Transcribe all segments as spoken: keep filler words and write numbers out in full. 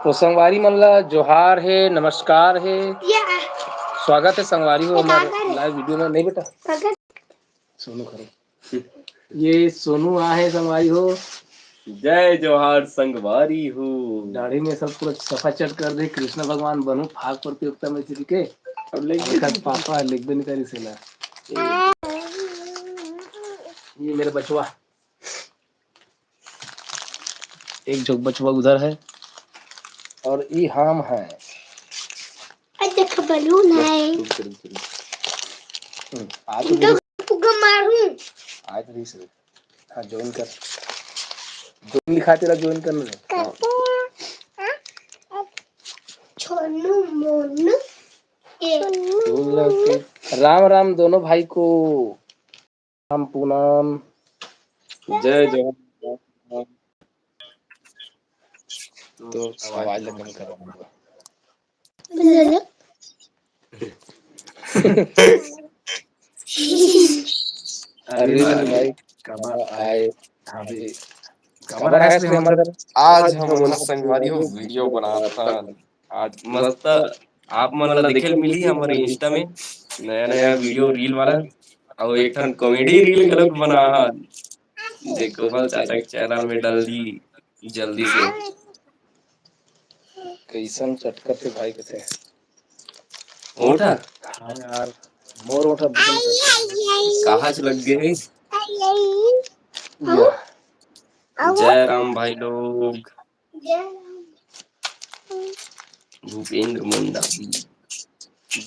तो संगवारी मन ला जोहार हे, नमस्कार हे, स्वागत हे संगवारी हो हमर live video में। नहीं बेटा, सोनू खरे, ये सोनू आ हे संगवारी हो। जय जोहार संगवारी हो। दाढ़ी में सब पूरा सफा चट कर दे कृष्ण भगवान, बनू फाग प्रतियोगिता में चल के। अब लेके एकर पापा लिखबे नहीं करी सेला। ये मेरा बचवा, एक झोंक बचवा उधर है और ई हम है। अरे देख, balloon है। रुक, रुक, रुक। हम्म, आ तो दो फुग्गा मारूं। आ तो रही से। हाँ, join कर। Join लिखा तेरा, join करना है। करते हैं। हाँ? छोनू मोनू। ये। राम राम दोनों भाई को। राम पूनम। जय जवान। तो आवाज लगा कर। अरे भाई, कबर आए, अभी कबर आए से हमर आज हम संगवारी हो video बनावत हन। आज मस्त आप मन ला देखे ल मिली हमर Insta में नया नया video reel वाला, अउ एक ठन comedy reel घलोक बना हन, जे गोपाल चाचा के channel में डल दी जल्दी से। कैसन चटकत हे भाई कथे। ओठा? हाँ यार, मोर ओठा बहुत चटकत हे। कहाँ से लग गए? या। जय राम भाई लोग। भूपेंद्र मुंडा।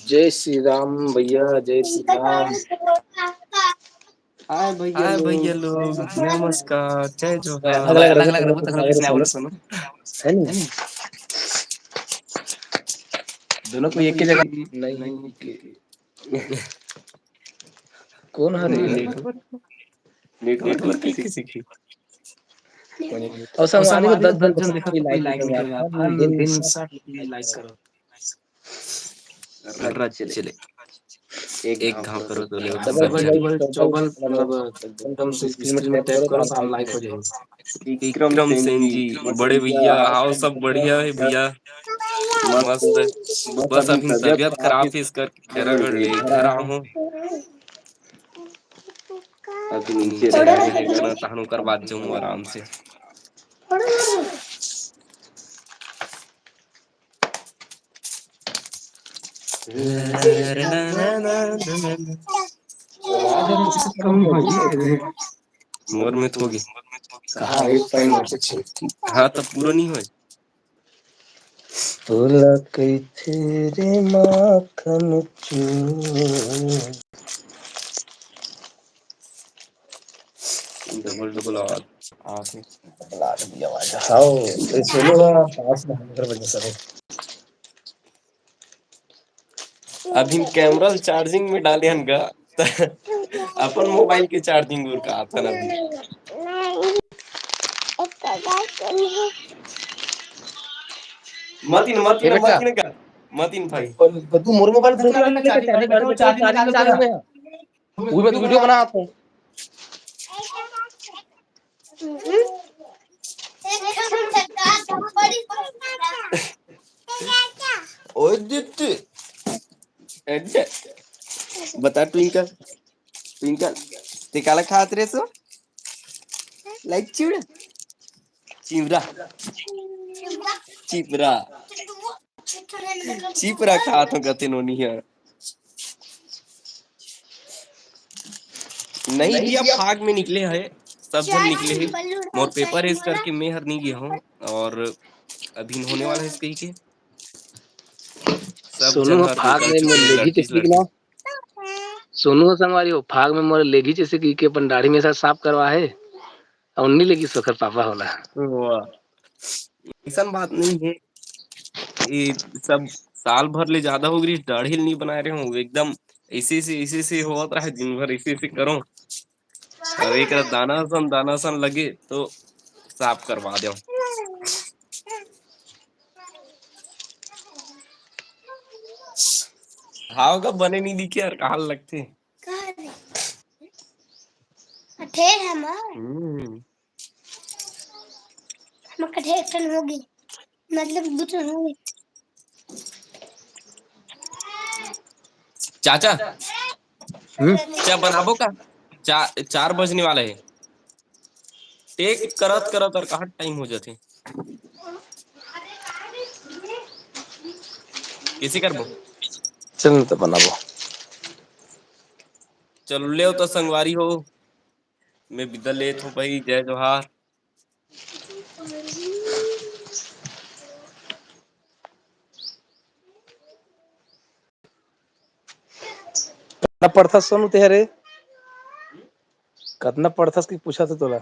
जय श्री राम भैया, जय श्री राम। हाय भैया हाय लोग। भैया लोग, नमस्कार, जय जोहार। अलग अलग, अलग अलग, वो तो अलग अलग से आवत सुनो। है नी? दोनों को एक ही जगह नहीं, नहीं। कौन है रे? Network, network कैसे सीखी? और संगवारी हो, दस जन देखो तो कोई like नहीं करो यार। हर दिन साठ like करो। रच चले। एक घाव करो तो ले। Double, double, double, मतलब एकदम से screen में tap करो, साला like हो जाएगी। विक्रम सेन जी, बड़े भैया, हाव सब बढ़िया हे भैया, मस्त। बस अभी तबियत खराब हे, इस करके घर, घर, घर आए हूँ। अभी नीचे रहे हैं, गाना तहन ओकर बाद जाऊँ आराम से। मोर में तो होगी। हाँ, तो पूरा नहीं होय। तोला कइथे रे माखन चोर। Double, double आवाज। आवाज नहीं। Double आ रही आवाज। हाँ, ये सुनो ना, पास में हंड्रेड बजे सर। अभी camera ल charging में डाले हन गा, त अपन mobile के charging उर का आता ना अभी। मतिन, मतिन, मतिन का, मतिन भाई। तू मोर mobile से charging में, charging में, वो मैं तो video बनात हूँ। ओए दित्ती। बता ट्विंकल, ट्विंकल, ते काला खात रे सो? लाइक चिवड़ा, चिवड़ा, चिपरा, चिपरा खात हो कते नोनी है। नहीं भैया, फाग में निकले है, सब जन निकले है। मोर paper है, इस करके मैं हर नहीं गया हूँ, और अभी होने वाला है इसके ही के। सब सोनू जन हर फाग में मोर लेगी चिपरी ना। सोनू संगवारी हो, फाग में मोर लेगी जैसे कि के अपन दाढ़ी में से साफ करवा है, और नहीं लेगी सोखर पापा होला। वाह, ऐसन बात नहीं है। ये सब साल भर ले ज्यादा हो गई, दाढ़ी नहीं बनाए रहे हूँ एकदम। ऐसे से, ऐसे से होत रहे, दिन भर ऐसे, ऐसे करो। अब एक दाना सन, दाना सन लगे तो साफ करवा दो। हाव का बने नहीं दिखे यार, कहाँ लगते? कठेर है माँ। हम्म। हम कठेर टन होगी। मतलब दू ठन हो गए। चाचा, हम्म? चाय बनाबो का? चार, चार बजने वाला है। टेक करत करत और कहाँ टाइम हो जाथे। कैसे करबो? चल न तो बनाबो। चलो ले तो संगवारी हो, मैं बिदा लेत हूँ भाई, जय जोहार। कतना पढ़थस सोनू तेहरे? कतना पढ़थस कि पूछत हे तोला?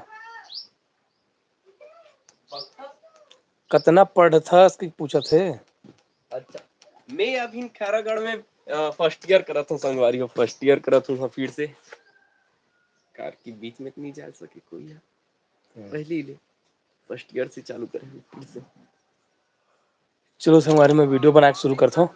कतना पढ़थस कि पूछत हे? अच्छा, मैं अभी खैरागढ़ में फर्स्ट ईयर करत हूँ संगवारी हो, फर्स्ट ईयर करत हूँ फिर से। कार के बीच में तो नहीं जा सके कोई है। हम्म। पहले ही ले फर्स्ट ईयर से चालू करे हैं फिर से। चलो संगवारी, मैं वीडियो बना के शुरू करता हूँ।